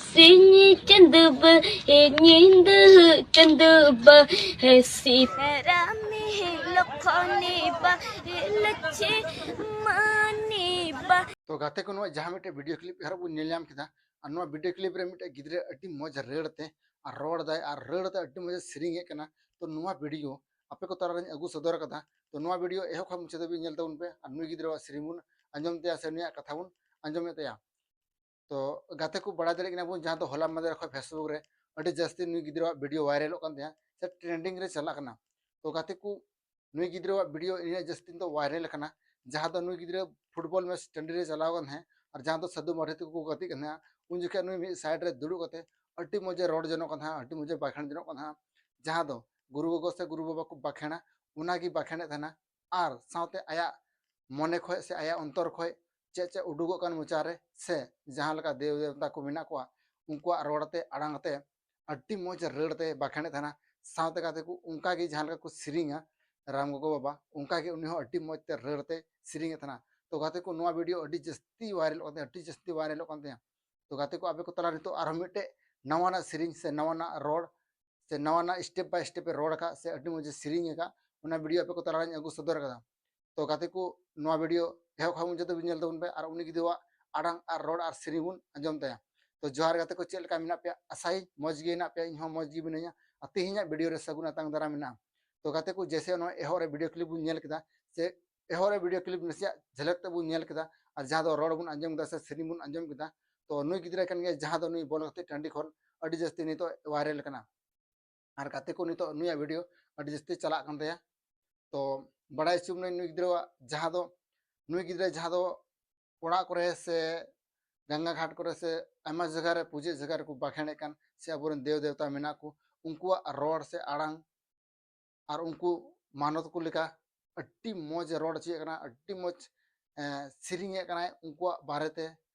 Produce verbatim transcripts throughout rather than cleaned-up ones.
ᱥᱤᱧ ᱪᱟᱸᱫᱚ ᱵᱟ, ᱦᱮ ᱧᱤᱫᱟᱹ ᱪᱟᱸᱫᱚ ᱵᱟ, ᱦᱮ ᱥᱤᱛᱟᱨᱟᱢ, ᱦᱮ ᱞᱚᱠᱷᱚᱱᱤ ᱵᱟ, ᱦᱮ ᱞᱚᱪᱷᱢᱟᱱᱤ ᱵᱟ᱾ ᱛᱚ ᱜᱟᱛᱮ ᱠᱚ, ᱱᱚᱣᱟ ᱡᱟᱦᱟᱸ ᱢᱤᱫᱴᱮᱡ ᱵᱷᱤᱰᱤᱭᱳ ᱠᱞᱤᱯ ᱮᱦᱚᱵ ᱵᱚᱱ ᱧᱮᱞ ᱧᱟᱢ ᱠᱮᱫᱟ, ᱟᱨ ᱱᱚᱣᱟ ᱵᱷᱤᱰᱤᱭᱳ ᱠᱞᱤᱯ ᱨᱮ ᱢᱤᱫᱴᱮᱡ ᱜᱤᱫᱽᱨᱟᱹ ᱟᱹᱰᱤ ᱢᱚᱡᱽ ᱨᱟᱹᱲ ᱛᱮ ᱟᱨ ᱨᱚᱲ ᱫᱟᱭ ᱟᱨ ᱨᱟᱹᱲ ᱛᱮ ᱟᱹᱰᱤ ᱢᱚᱡᱽ ᱮ ᱥᱮᱨᱮᱧᱮᱫ ᱠᱟᱱᱟ᱾ ᱛᱚ ᱱᱚᱣᱟ ᱵᱷᱤᱰᱤᱭᱳ ᱟᱯᱮ ᱠᱚ ᱛᱟᱞᱟᱨᱮᱧ ᱟᱹᱜᱩ ᱥᱚᱫᱚᱨ ᱠᱟᱫᱟ᱾ ᱛᱚ ᱱᱚᱣᱟ ᱵᱷᱤᱰᱤᱭᱳ ᱮᱦᱚᱵ ᱠᱷᱚᱱ ᱢᱩᱪᱟᱹᱫ ᱫᱷᱟᱹᱵᱤᱡ ᱧᱮᱞ ᱛᱟᱵᱚᱱ ᱯᱮ ᱟᱨ ᱱᱩᱭ ᱜᱤᱫᱽᱨᱟᱹᱣᱟᱜ ᱥᱮᱨᱮᱧ ᱵᱚᱱ ᱟᱸᱡᱚᱢ ᱛᱟᱭᱟ ᱥᱮ ᱱᱩᱭᱟᱜ ᱠᱟᱛᱷᱟ ᱵᱚᱱ ᱟᱸᱡᱚᱢᱮᱫ ᱛᱟᱭᱟ᱾ ᱛᱚ ᱜᱟᱛᱮ ᱠᱚ, ᱵᱟᱲᱟᱭ ᱫᱟᱲᱮᱭᱟᱜ ᱠᱟᱱᱟ ᱵᱚᱱ, ᱡᱟᱦᱟᱸ ᱫᱚ ᱦᱚᱞᱟ ᱢᱟᱫᱷᱮᱨ ᱠᱷᱚᱱ ᱯᱷᱮᱥᱵᱩᱠ ᱨᱮ ᱟᱹᱰᱤ ᱡᱟᱹᱥᱛᱤ ᱱᱩᱭ ᱜᱤᱫᱽᱨᱟᱹᱣᱟᱜ ᱵᱷᱤᱰᱤᱭᱳ ᱵᱷᱟᱭᱨᱟᱞᱚᱜ ᱠᱟᱱ ᱛᱟᱭᱟ ᱥᱮ ᱴᱨᱮᱱᱰᱤᱝ ᱨᱮ ᱪᱟᱞᱟᱜ ᱠᱟᱱᱟ᱾ ᱛᱚ ᱜᱟᱛᱮ ᱠᱚ, ᱱᱩᱭ ᱜᱤᱫᱽᱨᱟᱹᱣᱟᱜ ᱵᱷᱤᱰᱤᱭᱳ ᱤᱱᱟᱹᱜ ᱡᱟᱹᱥᱛᱤ ᱫᱚ ᱵᱷᱟᱭᱨᱟᱞ ᱠᱟᱱᱟ, ᱡᱟᱦᱟᱸ ᱫᱚ ᱱᱩᱭ ᱜᱤᱫᱽᱨᱟᱹ ᱯᱷᱩᱴᱵᱚᱞ ᱢᱮᱪ ᱴᱟᱺᱰᱤ ᱨᱮ ᱪᱟᱞᱟᱣ ᱠᱟᱱ ᱛᱟᱦᱮᱸᱫ ᱟᱨ ᱡᱟᱦᱟᱸ ᱫᱚ ᱥᱟᱹᱫᱷᱩ ᱢᱟᱨᱰᱤ ᱛᱟᱠᱚ ᱠᱚ ᱜᱟᱛᱮᱜ ᱠᱟᱱ ᱛᱟᱦᱮᱸᱫ, ᱩᱱ ᱡᱚᱠᱷᱮᱡ ᱱᱩᱭ ᱢᱤᱫ ᱥᱟᱭᱤᱰ ᱨᱮ ᱫᱩᱲᱩᱵ ᱠᱟᱛᱮ ᱟᱹᱰᱤ ᱢᱚᱡᱽ ᱮ ᱨᱚᱲ ᱡᱚᱱᱚᱜ ᱠᱟᱱ ᱛᱟᱦᱮᱸᱫ, ᱟᱹᱰᱤ ᱢᱚᱡᱽ ᱮ ᱵᱟᱠᱷᱮᱬ ᱡᱚᱱᱚᱜ ᱠᱟᱱ ᱛᱟᱦᱮᱸᱫ, ᱡᱟᱦᱟᱸ ᱫᱚ ᱜᱩᱨᱩ ᱜᱚᱜᱚ ᱥᱮ ᱜᱩᱨᱩ ᱵᱟᱵᱟ ᱠᱚ ᱵᱟᱠᱷᱮᱬᱟ, ᱚᱱᱟᱜᱮ ᱵᱟᱠᱷᱮᱬᱮᱫ ᱛᱟᱦᱮᱱᱟ᱾ ᱟᱨ ᱥᱟᱶᱛᱮ ᱟᱭᱟᱜ ᱢᱚᱱᱮ ᱠᱷᱚᱡ ᱥᱮ ᱟᱭᱟᱜ ᱚᱱᱛᱚᱨ ᱠᱷᱚᱡ ᱪᱮᱫ ᱪᱮᱫ ᱩᱰᱩᱠᱚᱜ ᱠᱟᱱ ᱢᱚᱪᱟ ᱨᱮ, ᱥᱮ ᱡᱟᱦᱟᱸ ᱞᱮᱠᱟ ᱫᱮᱣ ᱫᱮᱵᱛᱟ ᱠᱚ ᱢᱮᱱᱟᱜ ᱠᱚᱣᱟ, ᱩᱱᱠᱩᱣᱟᱜ ᱨᱚᱲ ᱛᱮ, ᱟᱲᱟᱝ ᱛᱮ ᱟᱹᱰᱤ ᱢᱚᱡᱽ ᱨᱟᱹᱲ ᱛᱮ ᱵᱟᱠᱷᱮᱬᱮᱫ ᱛᱟᱦᱮᱱᱟ᱾ ᱥᱟᱶᱛᱮ ᱜᱟᱛᱮ ᱠᱚ, ᱚᱱᱠᱟ ᱜᱮ ᱡᱟᱦᱟᱸ ᱞᱮᱠᱟ ᱠᱚ ᱥᱮᱨᱮᱧᱟ ᱨᱟᱢ ᱜᱚᱜᱚ ᱵᱟᱵᱟ, ᱚᱱᱠᱟ ᱜᱮ ᱩᱱᱤ ᱦᱚᱸ ᱟᱹᱰᱤ ᱢᱚᱡᱽ ᱛᱮ ᱨᱟᱹᱲ ᱛᱮ ᱥᱮᱨᱮᱧᱮᱫ ᱛᱟᱦᱮᱱᱟ᱾ ᱛᱚ ᱜᱟᱛᱮ ᱠᱚ, ᱱᱚᱣᱟ ᱵᱷᱤᱰᱤᱭᱳ ᱟᱹᱰᱤ ᱡᱟᱹᱥᱛᱤ ᱵᱷᱟᱭᱨᱟᱞᱚᱜ ᱠᱟᱱ ᱛᱟᱦᱮᱸᱫ, ᱟᱹᱰᱤ ᱡᱟᱹᱥᱛᱤ ᱵᱷᱟᱭᱨᱟᱞᱚᱜ ᱠᱟᱱ ᱛᱟᱦᱮᱸᱫ᱾ ᱛᱚ ᱜᱟᱛᱮ ᱠᱚ, ᱟᱯᱮ ᱠᱚ ᱛᱟᱞᱟ ᱱᱤᱛᱚᱜ ᱟᱨᱦᱚᱸ ᱢᱤᱫᱴᱮᱡ ᱱᱟᱣᱟᱱᱟᱜ ᱥᱮᱨᱮᱧ ᱥᱮ ᱱᱟᱣᱟᱱᱟᱜ ᱨᱚᱲ ᱥᱮ ᱱᱟᱣᱟᱱᱟᱜ step by step ᱮ ᱨᱚᱲ ᱟᱠᱟᱫ ᱥᱮ ᱟᱹᱰᱤ ᱢᱚᱡᱽ ᱮ ᱥᱮᱨᱮᱧ ᱟᱠᱟᱫ, ᱚᱱᱟ ᱵᱷᱤᱰᱤᱭᱳ ᱟᱯᱮ ᱠᱚ ᱛᱟᱞᱟᱨᱮᱧ ᱟᱹᱜᱩ ᱥᱚᱫᱚᱨ ᱟᱠᱟᱫᱟ᱾ ᱛᱚ ᱜᱟᱛᱮ ᱠᱚ, ᱱᱚᱣᱟ ᱵᱷᱤᱰᱤᱭᱳ ᱮᱦᱚᱵ ᱠᱷᱚᱱ ᱢᱩᱪᱟᱹᱫ ᱫᱷᱟᱹᱵᱤᱡ ᱧᱮᱞ ᱛᱟᱵᱚᱱ ᱯᱮ ᱟᱨ ᱩᱱᱤ ᱜᱤᱫᱽᱨᱟᱹᱣᱟᱜ ᱟᱲᱟᱝ ᱟᱨ ᱨᱚᱲ ᱟᱨ ᱥᱮᱨᱮᱧ ᱵᱚᱱ ᱟᱸᱡᱚᱢ ᱛᱟᱭᱟ᱾ ᱛᱚ ᱡᱚᱦᱟᱨ ᱜᱟᱛᱮ ᱠᱚ, ᱪᱮᱫ ᱞᱮᱠᱟ ᱢᱮᱱᱟᱜ ᱯᱮᱭᱟ? ᱟᱥᱟᱭᱟᱹᱧ ᱢᱚᱡᱽ ᱜᱮ ᱦᱮᱱᱟᱜ ᱯᱮᱭᱟ, ᱤᱧ ᱦᱚᱸ ᱢᱚᱡᱽ ᱜᱮ ᱢᱤᱱᱟᱹᱧᱟ᱾ ᱟᱨ ᱛᱮᱦᱮᱧᱟᱜ ᱵᱷᱤᱰᱤᱭᱳ ᱨᱮ ᱥᱟᱹᱜᱩᱱ ᱟᱛᱟᱝ ᱫᱟᱨᱟᱢ ᱢᱮᱱᱟᱜᱼᱟ᱾ ᱛᱚ ᱜᱟᱛᱮ ᱠᱚ, ᱡᱮᱭᱥᱮ ᱱᱚᱣᱟ ᱮᱦᱚᱵ ᱨᱮ ᱵᱷᱤᱰᱤᱭᱳ ᱠᱞᱤᱯ ᱵᱚᱱ ᱧᱮᱞ ᱠᱮᱫᱟ, ᱥᱮ ᱮᱦᱚᱵ ᱨᱮ ᱵᱷᱤᱰᱤᱭᱳ ᱠᱞᱤᱯ ᱱᱟᱥᱮᱭᱟᱜ ᱡᱷᱟᱞᱟᱠ ᱛᱮ ᱵᱚᱱ ᱧᱮᱞ ᱠᱮᱫᱟ, ᱟᱨ ᱡᱟᱦᱟᱸ ᱫᱚ ᱨᱚᱲ ᱵᱚᱱ ᱟᱸᱡᱚᱢ ᱠᱮᱫᱟ ᱥᱮ ᱥᱮᱨᱮᱧ ᱵᱚᱱ ᱟᱸᱡᱚᱢ ᱠᱮᱫᱟ, ᱛᱚ ᱱᱩᱭ ᱜᱤᱫᱽᱨᱟᱹ ᱠᱟᱱ ᱜᱮᱭᱟ ᱡᱟᱦᱟᱸ ᱫᱚ ᱱᱩᱭ ᱵᱚᱞ ᱜᱟᱛᱮᱜ ᱴᱟᱺᱰᱤ ᱠᱷᱚᱱ ᱟᱹᱰᱤ ᱡᱟᱹᱥᱛᱤ ᱱᱤᱛᱚᱜ ᱵᱷᱟᱭᱨᱟᱞ ᱠᱟᱱᱟ᱾ ᱟᱨ ᱜᱟᱛᱮ ᱠᱚ, ᱱᱤᱛᱚᱜ ᱱᱩᱭᱟᱜ ᱵᱷᱤᱰᱤᱭᱳ ᱟᱹᱰᱤ ᱡᱟᱹᱥᱛᱤ ᱪᱟᱞᱟᱜ ᱠᱟᱱ ᱛᱟᱭᱟ᱾ ᱛᱚ ᱵᱟᱲᱟᱭ ᱦᱚᱪᱚ ᱵᱚᱱᱟᱹᱧ ᱱᱩᱭ ᱜᱤᱫᱽᱨᱟᱹᱣᱟᱜ, ᱡᱟᱦᱟᱸ ᱫᱚ ᱱᱩᱭ ᱜᱤᱫᱽᱨᱟᱹ ᱡᱟᱦᱟᱸ ᱫᱚ ᱚᱲᱟᱜ ᱠᱚᱨᱮ ᱥᱮ ᱜᱟᱝᱜᱟ ᱜᱷᱟᱴ ᱠᱚᱨᱮ ᱥᱮ ᱟᱭᱢᱟ ᱡᱟᱭᱜᱟ ᱨᱮ ᱯᱩᱡᱟᱹ ᱡᱟᱭᱜᱟ ᱨᱮᱠᱚ ᱵᱟᱠᱷᱮᱬᱮᱫ ᱠᱟᱱ ᱥᱮ ᱟᱵᱚᱨᱮᱱ ᱫᱮᱣ ᱫᱮᱣᱛᱟ ᱢᱮᱱᱟᱜ ᱠᱚ, ᱩᱱᱠᱩᱣᱟᱜ ᱨᱚᱲ ᱥᱮ ᱟᱲᱟᱝ ᱟᱨ ᱩᱱᱠᱩ ᱢᱟᱱᱚᱛ ᱠᱚ ᱞᱮᱠᱟ ᱟᱹᱰᱤ ᱢᱚᱡᱽ ᱮ ᱨᱚᱲ ᱦᱚᱪᱚᱭᱮᱫ ᱠᱟᱱᱟ, ᱟᱹᱰᱤ ᱢᱚᱡᱽ, ᱮᱸ, ᱥᱮᱨᱮᱧᱮᱫ ᱠᱟᱱᱟᱭ ᱩᱱᱠᱩᱣᱟᱜ ᱵᱟᱨᱮᱛᱮ᱾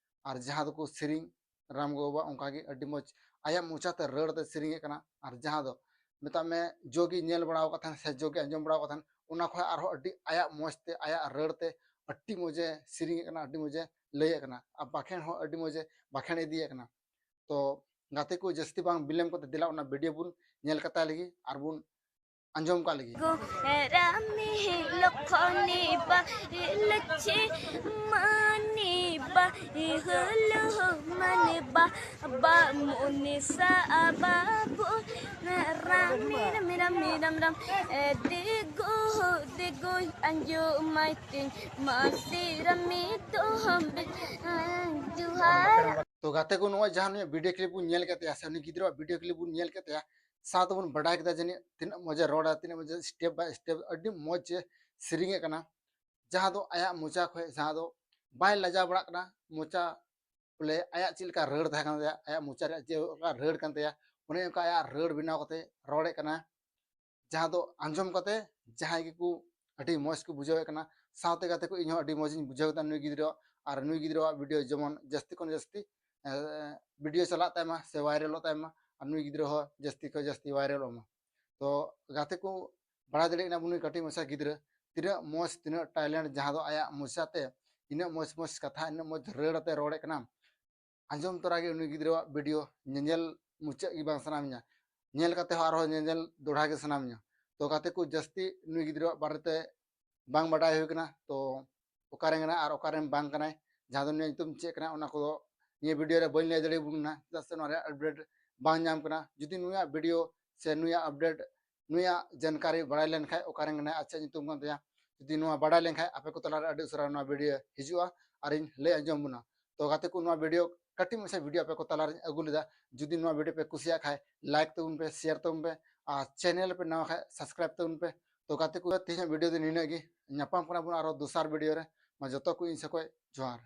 ᱟᱨ ᱡᱟᱦᱟᱸ ᱫᱚᱠᱚ ᱥᱮᱨᱮᱧ ᱨᱟᱢ ᱜᱚ ᱵᱟᱵᱟ, ᱚᱱᱠᱟᱜᱮ ᱟᱹᱰᱤ ᱢᱚᱡᱽ ᱟᱭᱟᱜ ᱢᱚᱪᱟᱛᱮ ᱨᱟᱹᱲ ᱛᱮ ᱥᱮᱨᱮᱧᱮᱫ ᱠᱟᱱᱟ᱾ ᱟᱨ ᱡᱟᱦᱟᱸ ᱫᱚ ᱢᱮᱛᱟᱜ ᱢᱮ, ᱡᱚᱜᱮ ᱧᱮᱞ ᱵᱟᱲᱟ ᱟᱠᱟᱫ ᱛᱟᱦᱮᱱ ᱥᱮ ᱡᱚᱜᱮ ᱟᱸᱡᱚᱢ ᱵᱟᱲᱟ ᱟᱠᱟᱫ ᱛᱟᱦᱮᱱ, ᱚᱱᱟ ᱠᱷᱚᱱ ᱟᱨᱦᱚᱸ ᱟᱹᱰᱤ ᱟᱭᱟᱜ ᱢᱚᱡᱽ ᱛᱮ, ᱟᱭᱟᱜ ᱨᱟᱹᱲ ᱛᱮ ᱟᱹᱰᱤ ᱢᱚᱡᱽ ᱮ ᱥᱮᱨᱮᱧᱮᱫ ᱠᱟᱱᱟ, ᱟᱹᱰᱤ ᱢᱚᱡᱽ ᱮ ᱞᱟᱹᱭᱮᱫ ᱠᱟᱱᱟ᱾ ᱟᱨ ᱵᱟᱠᱷᱮᱬ ᱦᱚᱸ ᱟᱹᱰᱤ ᱢᱚᱡᱽ ᱮ ᱵᱟᱠᱷᱮᱬ ᱤᱫᱤᱭᱮᱫ ᱠᱟᱱᱟ᱾ ᱛᱚ ᱜᱟᱛᱮ ᱠᱚ, ᱡᱟᱹᱥᱛᱤ ᱵᱟᱝ ᱵᱤᱞᱚᱢ ᱠᱟᱛᱮ ᱫᱮᱞᱟ ᱚᱱᱟ ᱵᱷᱤᱰᱤᱭᱳ ᱵᱚᱱ ᱧᱮᱞ ᱠᱟᱛᱟ ᱞᱮᱜᱮ ᱟᱨ ᱵᱚᱱ ᱟᱸᱡᱚᱢ ᱠᱟᱜ ᱞᱮᱜᱮ᱾ ᱜᱳ ᱨᱟᱢᱤ ᱞᱚᱠᱷᱚᱱᱤ ᱵᱟ ᱞᱚᱪᱷᱤ ᱢᱟᱱᱤ ᱵᱟ ᱦᱚᱞᱚ ᱢᱟᱱᱤ ᱵᱟ ᱵᱟ ᱢᱩᱱᱤᱥᱟ ᱵᱟᱵᱩ ᱨᱟᱢᱤ ᱨᱟᱢᱤ ᱨᱟᱢᱤ ᱨᱟᱢ ᱨᱟᱢ ᱫᱤᱜᱩ ᱫᱤᱜᱩ ᱟᱸᱡᱚᱢᱟᱭ ᱛᱤᱧ ᱢᱟᱥᱤ ᱨᱟᱢᱤ ᱫᱚᱦᱚᱢ ᱡᱩᱦᱟᱨ᱾ ᱛᱚ ᱜᱟᱛᱮ ᱠᱚ, ᱱᱚᱜᱼᱚᱭ ᱡᱟᱦᱟᱸ ᱱᱩᱭᱟᱜ ᱵᱷᱤᱰᱤᱭᱳ ᱠᱞᱤᱯ ᱵᱚᱱ ᱧᱮᱞ ᱠᱮᱫ ᱛᱟᱭᱟ ᱥᱮ ᱩᱱᱤ ᱜᱤᱫᱽᱨᱟᱹᱣᱟᱜ ᱵᱷᱤᱰᱤᱭᱳ ᱠᱞᱤᱯ ᱵᱚᱱ ᱧᱮᱞ ᱠᱮᱫ ᱛᱟᱭᱟ, ᱥᱟᱶ ᱛᱮᱵᱚᱱ ᱵᱟᱰᱟᱭ ᱠᱮᱫᱟ ᱡᱟᱹᱱᱤᱡ ᱛᱤᱱᱟᱹᱜ ᱢᱚᱡᱽ ᱮ ᱨᱚᱲᱟ, ᱛᱤᱱᱟᱹᱜ ᱢᱚᱡᱽ ᱮ step by step ᱟᱹᱰᱤ ᱢᱚᱡᱽ ᱮ ᱥᱮᱨᱮᱧᱮᱫ ᱠᱟᱱᱟ᱾ ᱡᱟᱦᱟᱸ ᱫᱚ ᱟᱭᱟᱜ ᱢᱚᱪᱟ ᱠᱷᱚᱱ, ᱡᱟᱦᱟᱸ ᱫᱚ ᱵᱟᱭ ᱞᱟᱡᱟᱣ ᱵᱟᱲᱟᱜ ᱠᱟᱱᱟ, ᱢᱚᱪᱟ ᱵᱚᱞᱮ ᱟᱭᱟᱜ ᱪᱮᱫ ᱞᱮᱠᱟ ᱨᱟᱹᱲ ᱛᱟᱦᱮᱸ ᱠᱟᱱ ᱛᱟᱭᱟ, ᱟᱭᱟᱜ ᱢᱚᱪᱟ ᱨᱮᱭᱟᱜ ᱪᱮᱫ ᱞᱮᱠᱟ ᱨᱟᱹᱲ ᱠᱟᱱ ᱛᱟᱭᱟ, ᱚᱱᱮ ᱚᱱᱠᱟ ᱟᱭᱟᱜ ᱨᱟᱹᱲ ᱵᱮᱱᱟᱣ ᱠᱟᱛᱮ ᱨᱚᱲᱮᱫ ᱠᱟᱱᱟ᱾ ᱡᱟᱦᱟᱸ ᱫᱚ ᱟᱸᱡᱚᱢ ᱠᱟᱛᱮ ᱡᱟᱦᱟᱸᱭ ᱜᱮᱠᱚ ᱟᱹᱰᱤ ᱢᱚᱡᱽ ᱠᱚ ᱵᱩᱡᱷᱟᱹᱣᱮᱫ ᱠᱟᱱᱟ᱾ ᱥᱟᱶᱛᱮ ᱜᱟᱛᱮ ᱠᱚ, ᱤᱧᱦᱚᱸ ᱟᱹᱰᱤ ᱢᱚᱡᱽ ᱤᱧ ᱵᱩᱡᱷᱟᱹᱣ ᱠᱮᱫᱟ ᱱᱩᱭ ᱜᱤᱫᱽᱨᱟᱹ᱾ ᱟᱨ ᱱᱩᱭ ᱜᱤᱫᱽᱨᱟᱹᱣᱟᱜ ᱵᱷᱤᱰᱤᱭᱳ ᱡᱮᱢᱚᱱ ᱡᱟᱹᱥᱛᱤ ᱠᱷᱚᱱ ᱡᱟᱹᱥᱛᱤ ᱵᱷᱤᱰᱤᱭᱳ ᱪᱟᱞᱟᱜ ᱛᱟᱭᱢᱟ ᱥᱮ ᱵᱷᱟᱭᱨᱟᱞᱚᱜ ᱛᱟᱭᱢᱟ, ᱟᱨ ᱱᱩᱭ ᱜᱤᱫᱽᱨᱟᱹ ᱦᱚᱸ ᱡᱟᱹᱥᱛᱤ ᱠᱷᱚᱱ ᱡᱟᱹᱥᱛᱤ ᱵᱷᱟᱭᱨᱟᱞᱚᱜ ᱢᱟ᱾ ᱛᱚ ᱜᱟᱛᱮ ᱠᱚ, ᱵᱟᱲᱟᱭ ᱫᱟᱲᱮᱭᱟᱜ ᱠᱟᱱᱟ ᱵᱚᱱ ᱱᱩᱭ ᱠᱟᱹᱴᱤᱡ ᱢᱟᱪᱷᱟ ᱜᱤᱫᱽᱨᱟᱹ ᱛᱤᱱᱟᱹᱜ ᱢᱚᱡᱽ, ᱛᱤᱱᱟᱹᱜ ᱴᱮᱞᱮᱱᱴ, ᱡᱟᱦᱟᱸ ᱫᱚ ᱟᱭᱟᱜ ᱢᱚᱪᱟᱛᱮ ᱤᱱᱟᱹᱜ ᱢᱚᱡᱽ ᱢᱚᱡᱽ ᱠᱟᱛᱷᱟ, ᱤᱱᱟᱹᱜ ᱢᱚᱡᱽ ᱨᱟᱹᱲ ᱟᱛᱮ ᱨᱚᱲᱮᱫ ᱠᱟᱱᱟ᱾ ᱟᱸᱡᱚᱢ ᱛᱚᱨᱟ ᱜᱮ ᱩᱱᱤ ᱜᱤᱫᱽᱨᱟᱹᱣᱟᱜ ᱵᱷᱤᱰᱤᱭᱳ ᱧᱮᱧᱮᱞ ᱢᱩᱪᱟᱹᱫ ᱜᱮ ᱵᱟᱝ ᱥᱟᱱᱟ ᱢᱮᱭᱟ, ᱧᱮᱞ ᱠᱟᱛᱮ ᱦᱚᱸ ᱟᱨᱦᱚᱸ ᱧᱮᱧᱮᱞ ᱫᱚᱲᱦᱟ ᱜᱮ ᱥᱟᱱᱟ ᱢᱮᱭᱟ᱾ ᱛᱚ ᱜᱟᱛᱮ ᱠᱚ, ᱡᱟᱹᱥᱛᱤ ᱱᱩᱭ ᱜᱤᱫᱽᱨᱟᱹᱣᱟᱜ ᱵᱟᱨᱮᱛᱮ ᱵᱟᱝ ᱵᱟᱰᱟᱭ ᱦᱩᱭ ᱠᱟᱱᱟ, ᱛᱚ ᱚᱠᱟᱨᱮ ᱠᱟᱱᱟᱭ ᱟᱨ ᱚᱠᱟᱨᱮᱱ ᱵᱟᱝ ᱠᱟᱱᱟᱭ, ᱡᱟᱦᱟᱸ ᱫᱚ ᱱᱩᱭᱟᱜ ᱧᱩᱛᱩᱢ ᱪᱮᱫ ᱠᱟᱱᱟ, ᱚᱱᱟ ᱠᱚᱫᱚ ᱱᱤᱭᱟᱹ ᱵᱷᱤᱰᱤᱭᱳ ᱨᱮ ᱵᱟᱹᱧ ᱞᱟᱹᱭ ᱫᱟᱲᱮᱭᱟᱵᱚᱱ ᱠᱟᱱᱟ, ᱪᱮᱫᱟᱜ ᱥᱮ ᱱᱚᱣᱟ ᱨᱮᱭᱟᱜ ᱟᱯᱰᱮᱴ ᱵᱟᱝ ᱧᱟᱢ ᱠᱟᱱᱟ᱾ ᱡᱩᱫᱤ ᱱᱩᱭᱟᱜ ᱵᱷᱤᱰᱤᱭᱳ ᱥᱮ ᱱᱩᱭᱟᱜ ᱟᱯᱰᱮᱴ, ᱱᱩᱭᱟᱜ ᱡᱟᱱᱠᱟᱨᱤ ᱵᱟᱲᱟᱭ ᱞᱮᱱᱠᱷᱟᱡ, ᱚᱠᱟᱨᱮᱱ ᱠᱟᱱᱟᱭ ᱟᱨ ᱪᱮᱫ ᱧᱩᱛᱩᱢ ᱠᱟᱱ ᱛᱟᱭᱟ, ᱡᱩᱫᱤ ᱱᱚᱣᱟ ᱵᱟᱰᱟᱭ ᱞᱮᱱᱠᱷᱟᱡ, ᱟᱯᱮ ᱠᱚ ᱛᱟᱞᱟᱨᱮ ᱟᱹᱰᱤ ᱩᱥᱟᱹᱨᱟ ᱱᱚᱣᱟ ᱵᱷᱤᱰᱤᱭᱳ ᱦᱤᱡᱩᱜᱼᱟ ᱟᱨᱤᱧ ᱞᱟᱹᱭ ᱟᱸᱡᱚᱢ ᱵᱚᱱᱟ᱾ ᱛᱚ ᱜᱟᱛᱮ ᱠᱚ, ᱱᱚᱣᱟ ᱵᱷᱤᱰᱤᱭᱳ ᱠᱟᱹᱴᱤᱡ ᱢᱟᱪᱷᱟ ᱵᱷᱤᱰᱤᱭᱳ ᱟᱯᱮ ᱠᱚ ᱛᱟᱞᱟᱨᱮᱧ ᱟᱹᱜᱩ ᱞᱮᱫᱟ᱾ ᱡᱩᱫᱤ ᱱᱚᱣᱟ ᱵᱷᱤᱰᱤᱭᱳ ᱯᱮ ᱠᱩᱥᱤᱭᱟᱜ ᱠᱷᱟᱡ, ᱞᱟᱭᱤᱠ ᱛᱟᱵᱚᱱ ᱯᱮ, ᱥᱮᱭᱟᱨ ᱛᱟᱵᱚᱱ ᱯᱮ, ᱟᱨ ᱪᱮᱱᱮᱞ ᱯᱮ ᱱᱟᱣᱟ ᱠᱷᱟᱡ ᱥᱟᱵᱥᱠᱨᱟᱭᱤᱵ ᱛᱟᱵᱚᱱ ᱯᱮ᱾ ᱛᱚ ᱜᱟᱛᱮ ᱠᱚ, ᱛᱮᱦᱮᱧᱟᱜ ᱵᱷᱤᱰᱤᱭᱳ ᱫᱚ ᱱᱤᱱᱟᱹᱜ ᱜᱮ᱾ ᱧᱟᱯᱟᱢ ᱠᱟᱱᱟ ᱵᱚᱱ ᱟᱨᱚ ᱫᱚᱥᱟᱨ ᱵᱷᱤᱰᱤᱭᱳ ᱨᱮ᱾ ᱢᱟ ᱡᱚᱛᱚ ᱠᱚ ᱤᱧ ᱥᱮᱫ ᱠᱷᱚᱡ ᱡᱚᱦᱟᱨ᱾